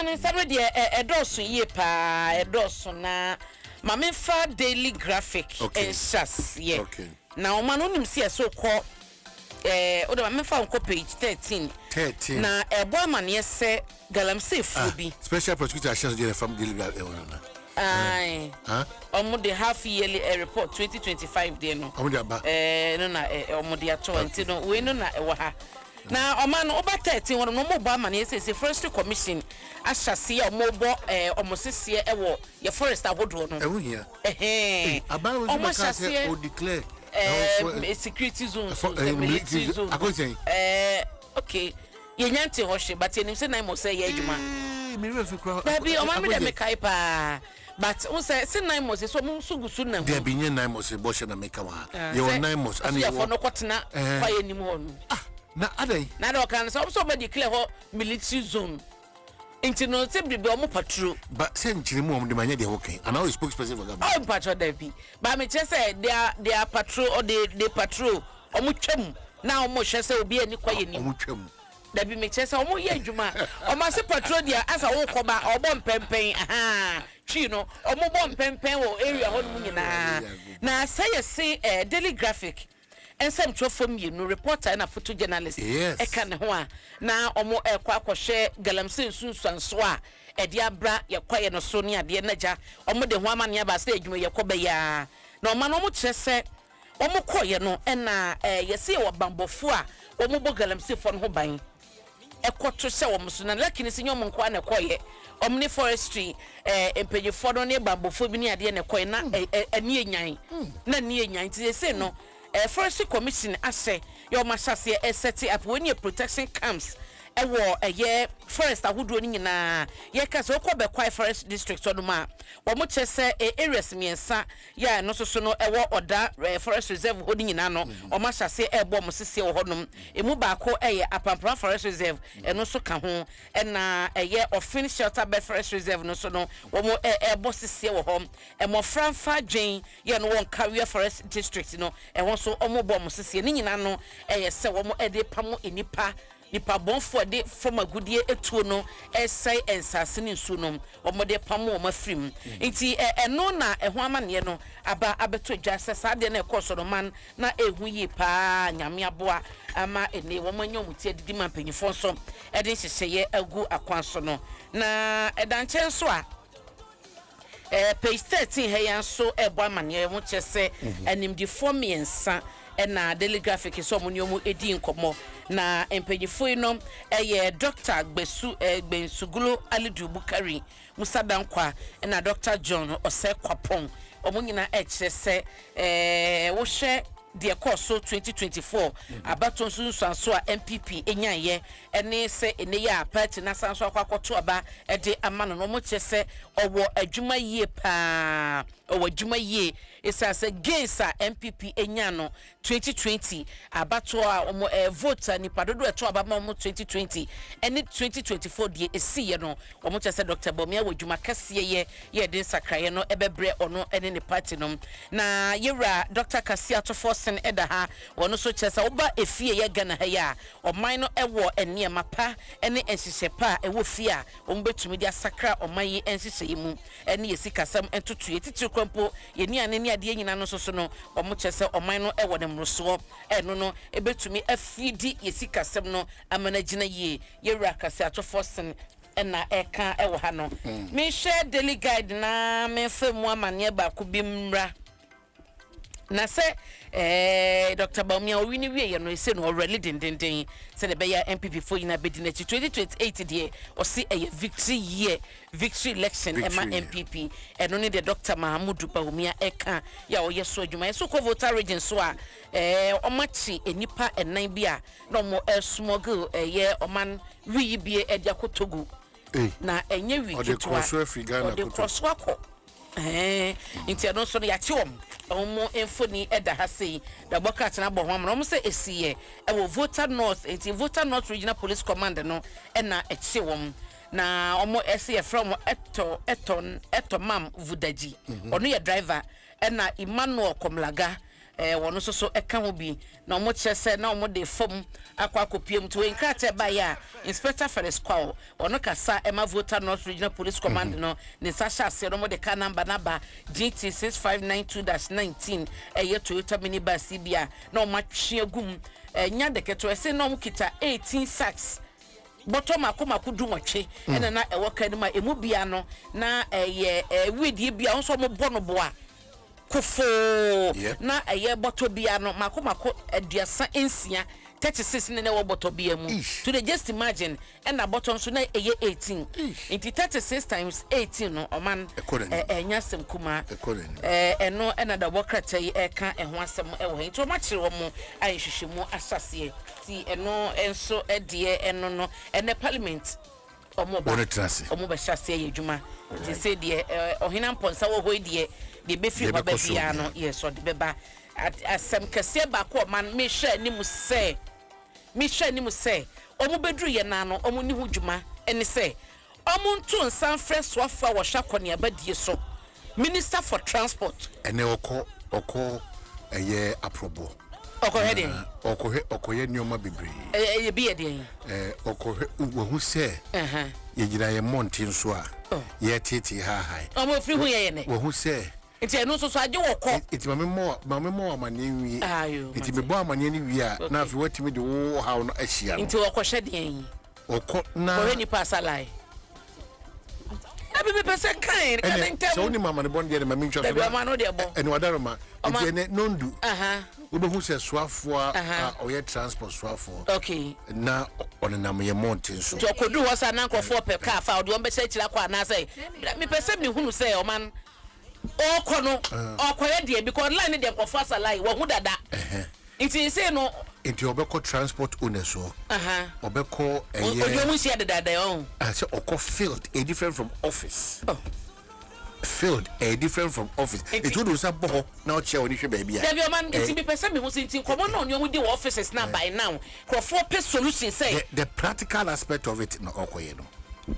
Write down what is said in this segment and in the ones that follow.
Ɔman no nsɛm no deɛ ɛdɔɔso yie paa, ɛdɔɔso na ma memfa Daily Graphic nhyɛ aseɛ. Na ɔman no, wonim sɛ yɛsɛ wokɔ wode ma memfa nkɔ page 13. 13. Na ɛbɔ amaneɛ sɛ galamseyfoɔ bi. Special prosecutor ahyɛ so deɛ na fam Daily Graphic ɛwɔ no na. Aye. Ɔmo de half yearly report 2025 deɛ no. Ɔmo de aba. No na ɔmo de ato hɔ nti no wei no na ɛwɔ ha. Na ɔman no woba 13 hɔ no na ɔmo bɔ amaneɛ sɛ sɛ Forestry Commission ahyɛ aseɛ a ɔmo bɔ ɔmo seseɛ ɛwɔ yɛ forest ahodoɔ no. Ɛho hia. Ɛhɛn. Aban wo nso Ɔmo bɛka ahyɛ sɛ aseɛ o declare security zone so, so, military zone. Akɔsɛn. Okay. Yɛnya nte hɔ hye, but yɛnim sɛ nan mo sɛ yɛ adwuma. Mi rɛ fi kura. Dabi, ɔman mi dɛ mekae paa, but n sɛ 9 months sɛ ɔmo nso gu so na ho. Dabi, nye 9 months bɔhyɛ na meka wa ha. Yɛwɔ 9 months ana asogyafoɔ yɛwɔ no kɔtena kwaeɛ anim hɔ no. Ah, na adan. Na de ɔka no sɛ ɔmo sɛ ɔmo declare hɔ military zone nti no sɛ biribi ɔmo patrol. Ba sɛ nkyerɛ mu a ɔmo de ma nyɛ deɛ wɔkɛn anaa ɔyɛ spokesperson for government? Ɔ mpatwɔ, dabi, ba mekyerɛ sɛ they are patrol or they patrol, ɔmo twam na ɔmo hwɛ sɛ obi ani kwaeɛ anim. Ɔmo twam. Dabi, mekyerɛ sɛ ɔmo yɛ adwuma, ɔmo ase patrol deɛ asa wokɔ ba ɔbɔ mpɛmpɛn ahaa twi no, ɔmo bɔ mpɛmpɛn wɔ area hɔ nom nyinaa. Na sɛ yɛse Daily Graphic nsɛmtwerɛfoɔ mmienu, reporter ɛna photojournalist, ɛka ne ho a na ɔmo ɛkɔ akɔhwɛ galamsey nsunsuanso a ɛde abra yɛkɔyɛ no so ne adeɛ n'agya, ɔmo de ho amaneɛ aba sɛ adwuma yɛkɔ bɛyɛ na ɔma no ɔmo kyerɛ sɛ ɔmo kɔyɛ no ɛna yɛsi yɛwɔ bambɔfo a ɔmo bɔ galamseyfoɔ no ho ban ɛkɔto hyɛ wɔn so. Na lucky ne sɛ nyɛ ɔmo nkoa na ɛkɔyɛ, ɔmo ne forestry mpanyinfoɔ no ne bambɔfoɔ bi ne adeɛ na ɛkɔyɛ na ɛ ɛ ɛni enyan na ɛni enyan. Nti yɛsɛ no Forestry Commission ahyɛ yɛ ɔmo ahyɛ aseɛ ɛset up wɔn yɛ protection camps ɛwɔ ɛyɛ forest ahodoɔ no nyinaa. Yɛka sɛ wokɔ Bɛkwae Forest District hɔnom a, wɔn kyerɛ sɛ areas mmiɛnsa yɛ a ɛno nso so no ɛwɔ ɔda forest reserve hɔ no nyinaa no, wɔn ahyɛ aseɛ ɛrebɔ wɔn sisi wɔ hɔnom. Emu baako ɛyɛ Apampra Forest Reserve, ɛno nso ka ho, ɛna ɛyɛ Ɔfin Shelter Bed Forest Reserve no nso no wɔn ɛrebɔ sisi wɔ hɔ. Mmɔfra nfa adwen yɛ no wɔn Kawia Forest District no, ɛhɔ nso wɔn bɔ wɔn sisi. Ne nyinaa no ɛyɛ sɛ wɔn ɛde pam nipa bɔnfoɔ de fam agudie etuo no ɛsɛe nsase ne nsuo no, wɔn de pam wɔn afiri mu. Nti ɛno na ɛho amaneɛ no aba abɛto dwa sɛ saa adeɛ no ɛkɔ so no man na ehu yie paa. Nyame aboa ama ene wɔn anya wɔn ti adidi ma mpanyinfoɔ nso ɛde nhyehyɛeɛ agu akwan so no. Na ɛda nkyɛn nso a page 13 ha yi nso ɛbɔ amaneɛ ho kyerɛ sɛ animdifoɔ mmiɛnsa ɛna Daily Graphic sɛ ɔmo ne ɔmo edi nkɔmɔ. Na mpanyinfoɔ yi no ɛyɛ Dr Gbesu Gbensuglo Alidu Bukari, Musa Dankwa ɛna Dr John Ɔsɛ Kwapɔn. Ɔmo nyinaa ɛkyerɛ sɛ wohwɛ deɛ kɔɔ so 2024 abato nso nsuanso a NPP enyaeɛ ɛne sɛ ɛnɛ yi a party n'asan so akɔ akɔto aba ɛde ama no no, ɔmo kyerɛ sɛ ɔwɔ adwuma yie paa, ɔwɔ adwuma yie ɛsiane sɛ gains a NPP enya no 2020 abatoɔ a ɔmo vote a nipa dodoɔ ɛto aba ma ɔmo 2020 ɛne 2024 deɛ esiiɛ no, ɔmo kyerɛ sɛ Dr Bawumia wɔ adwuma kɛseɛ yɛ yɛde nsakraeɛ no ɛbɛbrɛ ɔno ɛne ne party no. Na yɛwura Dr Kasi Ato Forson ɛda ha, wɔn nso kyerɛ sɛ woba efie yɛ Ghana ha yi a, ɔman no ɛwɔ nneɛma pa ɛne nhyehyɛ pa a ɛwɔ fie a wɔn bɛtumi de asakra ɔman yi nhyehyɛ yi mu ɛne yɛ sikasɛm ntoto yɛ titiri kwan mpo yɛ nnuane ne adeɛ nyinaa no nso so no, wɔn kyerɛ sɛ ɔman no ɛwɔ ne mmorosoɔ ɛno no ɛbɛtumi afidi yɛ sikasɛm no ama no agyina yie. Yɛwura Kasi Ato Forson ɛna ɛka ɛwɔ ha no. Mehwɛ Daily Guide na memfa mu amanneɛ baako bi mmra na sɛ Dr Bawumia owi ne wie yɛ no ɛsɛ no ɔrɛli dendenden sɛdeɛ ɛbɛyɛ NPP foɔ nyinaa bɛdi n'akyi. 2028 deɛ ɔse ɛyɛ victory year, victory election ɛma NPP. Ɛno ne deɛ Dr Mahamudu Bawumia ɛka yɛ a ɔyɛ so adwuma. Yɛso kɔ Volta Region so a, ɔmakye nnipa ɛnan bi a na ɔmo ɛsmuggle ɛyɛ ɔman wii bie ɛde akɔ Togo. Na ɛnyɛ wi ketewa, ɔde korɔ so akɔ nti ɛno nso no yɛakye wɔn. Wɔn mfoni ɛda ha sei na bɔ krataa no abɔ ho ama wɔn sɛ esi yɛ ɛwɔ Volta North. Nti Volta North Regional Police Command no ɛna ɛkye wɔn na wɔn ɛsɛ yɛfrɛ wɔn ɛtɔ ɛtɔ mam Vudagyi, ɔno yɛ driver, ɛna Emmanuel Kɔmlaga. Wɔn nso so ka ho bi na wɔkyerɛ sɛ na wɔde fam akɔ akɔpue mu. Nti wei nkrataa ɛbaeɛ a Inspector Felix Kwao, ɔno kasa ma Volta North Regional Police Command no, ne nsa hyɛ aseɛ na wɔde car number no aba, GT 6592 dash 19, ɛyɛ Toyota minibus yi bi a na wɔatwe agu mu. Ɛnyɛ ade ketewa, ɛse na wɔkita 18 sacks, bɔtɔ mako mako dunwɔtwe ɛna na ɛwɔ car no mu a ɛmu bia no na ɛyɛ weedie bi a wɔn nso wɔbɔ no boa. Kofoo, na ɛyɛ bɔtɔ biara no mako mako 36, 36 na na ɛwɔ bɔtɔ biara mu. To the just imagine, ɛna bɔtɔ nso na ɛyɛ 18. Nti 36 times 18 no, ɔman ɛnyɛ asɛm kumaa. Ɛno ɛna da wɔ krataa yi ɛka ɛho asɛm ɛwɔ ha. Nti wɔn akyere wɔn a nhwehwɛmu ahyɛ aseɛ. Nti ɛno nso ɛdeɛ ɛno no, ɛnɛ parliament. Wɔn ba, Wɔn tena ase. wɔn bɛhyɛ aseɛ yɛ adwuma. Nti sɛ deɛ ɛ, Ɔhene Ampɔnsa wɔ hɔ yi deɛ, deɛ ɛbɛfiri Deɛ hɔ aba ɛbɛkɔ so biara no, biara. yes, ɔde bɛba. At, asɛm kɛseɛ baako a ɔman, mehwɛ anim sɛ, mehwɛ anim sɛ wɔn bɛduru yɛn ano, wɔn nni ho dwuma, ɛne sɛ, wɔn nto nsa mfrɛ soafoɔ a wɔhwɛ akɔneaba die so, Minister for Transport. Ɛnɛ ɔkɔ, ɔkɔ ɛyɛ aprɔbɔ. Ɔkɔhwɛ deɛn? Ɔkɔhwɛ, ɔkɔyɛ nneɛma bebree. Ɛyɛ bi yɛ deɛn? Ɔkɔhwɛ, wahu sɛ yɛgyina yɛn mmɔnten so a oh. yɛreteetee haahae. Ɔmo ofiri ho yɛ yɛ nɛ. Wahu sɛ. Nti ɛno nso so agye wɔ kɔ. Nti maame mmɔ maame mmɔ amaneɛ nwie. Ayo. Nti mebɔ amaneɛ no wie a na afei watumi de wo haw no ahyia no. Nti ɔkɔhwɛ deɛn? Ɔkɔ na. Kɔhwɛ nipa asalae. Dabi mepɛ sɛ kan ka ne ntɛm. Sɛ wonim amanebɔ no deɛ de ma mentwa so. Dabi ɔma no deɛ bɔ. Ɛne wadaroma. Nti ɛnɛ nondu. Wobɛhu sɛ soafoɔ a ɔyɛ transport soafoɔ. Okay. Na ɔnenam yɛn mmɔnten so. Nti ɔkɔduru hɔ saa na nkurɔfoɔ pɛ kaa fa ɔde wɔn bɛhyɛ akyire akɔ anaasɛ mepɛ sɛ mehunu sɛ ɔman ɔkɔ no ɔkɔyɛ deɛ because line no deɛ nkurɔfoɔ asa line wahu dada nti sei no. Nti ɔbɛkɔ transport owners hɔ ɔbɛkɔ ɛyɛ. Ɔde wɔn nhyia dedaada ɔn. Sɛ ɔkɔ field ɛyɛ different from office. Oh. Field ɛyɛ different from office. Nti wode nsa bɔ hɔ na ɔkyɛ wɔn hwɛ baabi a. Dabi ɔman nti mepɛ sɛ mehu sɛ nti nkɔmɔ na ɔne wɔn di wɔ offices na by now nkurɔfoɔ pɛ solution sɛ. The practical aspect of it na ɔkɔyɛ no.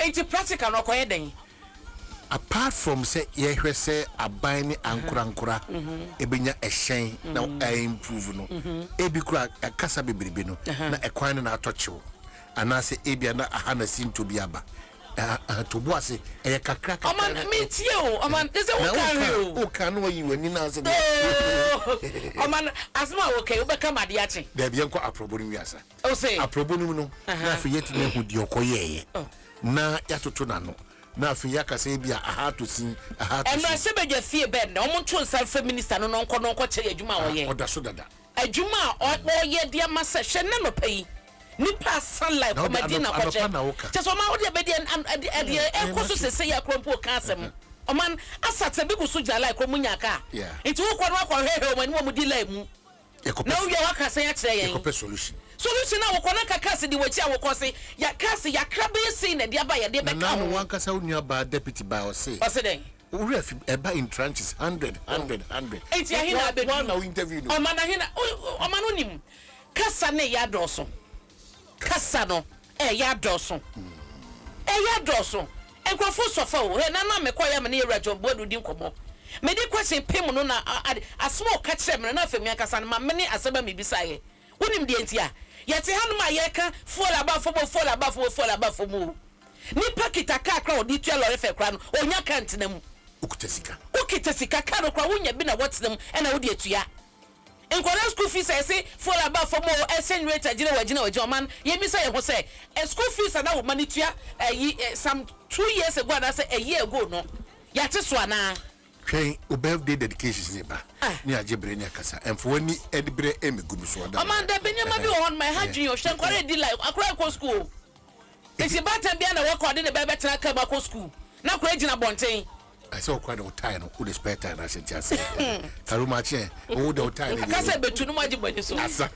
Nti practical no ɔkɔyɛ dɛn? Apart from sɛ yɛhwɛ sɛ aban ne ankorankora ɛbɛnya ɛhyɛn na a improve no, ebi koraa kasa bebrebe no na ɛkwan no na atɔ kyew anaasɛ ebia na aha na sintɔ bi aba. To bo ase, ɛyɛ kakra kakra. Ɔman mentie o, ɔman te sɛ woka hwee o. Woka na wayi w'ani na ase. Ɔman asɛm a woka yi wobɛka ma adeɛ akye. Daabi yɛnkɔ aprɔbɔ no wiasa. Aprɔbɔ no mu no na afei yɛatumi ahu deɛ ɔkɔyɛɛyɛ na yɛatoto n'ano. Na afei yɛaka sɛ ebia aha atɔ sin, aha atɔ sin. Mmarahyɛbadwa fie bɛn na wɔnto nsa mfrɛ minista no na ɔnkɔ na ɔnkɔkyerɛ yɛn adwuma a ɔyɛ? Ɔda so dada. Adwuma a ɔyɛ de ama sɛ, hwɛ nnɛ anɔpa yi, nnipa asan line Na kɔ wode Madina anɔpa kɔkyɛ. na woka. Kyerɛ sɛ ɔman wode ɛbɛdi ɛdeɛ ɛkɔ so seesei yi a kora mpo ɔka asɛm. Ɔman asate bi gu so gyina line kora ɔmo nyaa kaa. Nti wokɔ na wakɔhwɛhwɛ wɔn anim a wɔn di line mu. Yɛkɔpɛ Na wowie a waka sɛn akyerɛ yɛn? Yɛkɔpɛ solution. Solution a wokɔ na nka cars di w'akyi a wokɔ se ya cars yakra bɛyɛ sei na ɛde aba a yɛde bɛka Nana ho. wankasa wo nua baa deputy baa ɔse. Ɔse dɛn? Wo werɛ afi ɛba in tranches hundred hundred hundred. Enti ahe na abɛduru? Woa na wo interview no. Ɔman ahe na ɔman wonim kasa no ɛyɛ adɔɔso. Kasa no ɛyɛ adɔɔso. Ɛyɛ adɔɔso. Nkurɔfo sɔfa o. Hwɛ nana a mekɔeɛ a me ne Yɛwura John Boadu di nkɔmmɔ. Mede question pem no na ade asɛm a ɔka kyerɛɛ me no na afei me ankasa no mamene asɛm a mebisaeɛ. Wonim deɛ nti a? Yɛte hanom a yɛreka fuel aba fam o, fuel aba fam o, fuel aba fam o. Nipa kita car koraa a ɔde tua lɔre fare koraa no, ɔnnya car ntena mu. Wokita sika. Wokita sika, car no koraa wonya bi na woatena mu ɛna wode atua. Nkwadaa school fees a yɛse fuel aba fam o, exchange rate agyina o, agyina o, agyina o, ɔman yɛmmisa yɛn ho sɛ school fees a na wo mma no tua ayi some 2 years ago anaasɛ a year ago no yɛate so anaa? Twɛn wo birthday dedications ne ba ne agye bere ne akasa. Ɛmfa w'ani berɛ mmɛgu me so ɔda. Ɔman dabi nneɛma bi wɔ hɔ nom a ɛha dwen o, hwɛ nkwadaa redi line, akwadaa rekɔ school o, nti baatan biara na wɔkɔ ɔde ne ba bɛtena car mu akɔ school na akwadaa gyina abɔnten. Ɛsɛ ɔkora de wo tie no wode spare tie no ahyɛ nti ase. Karuma kye wo de wo tie no. Akasa betu no mu agye mo ani so. Asa.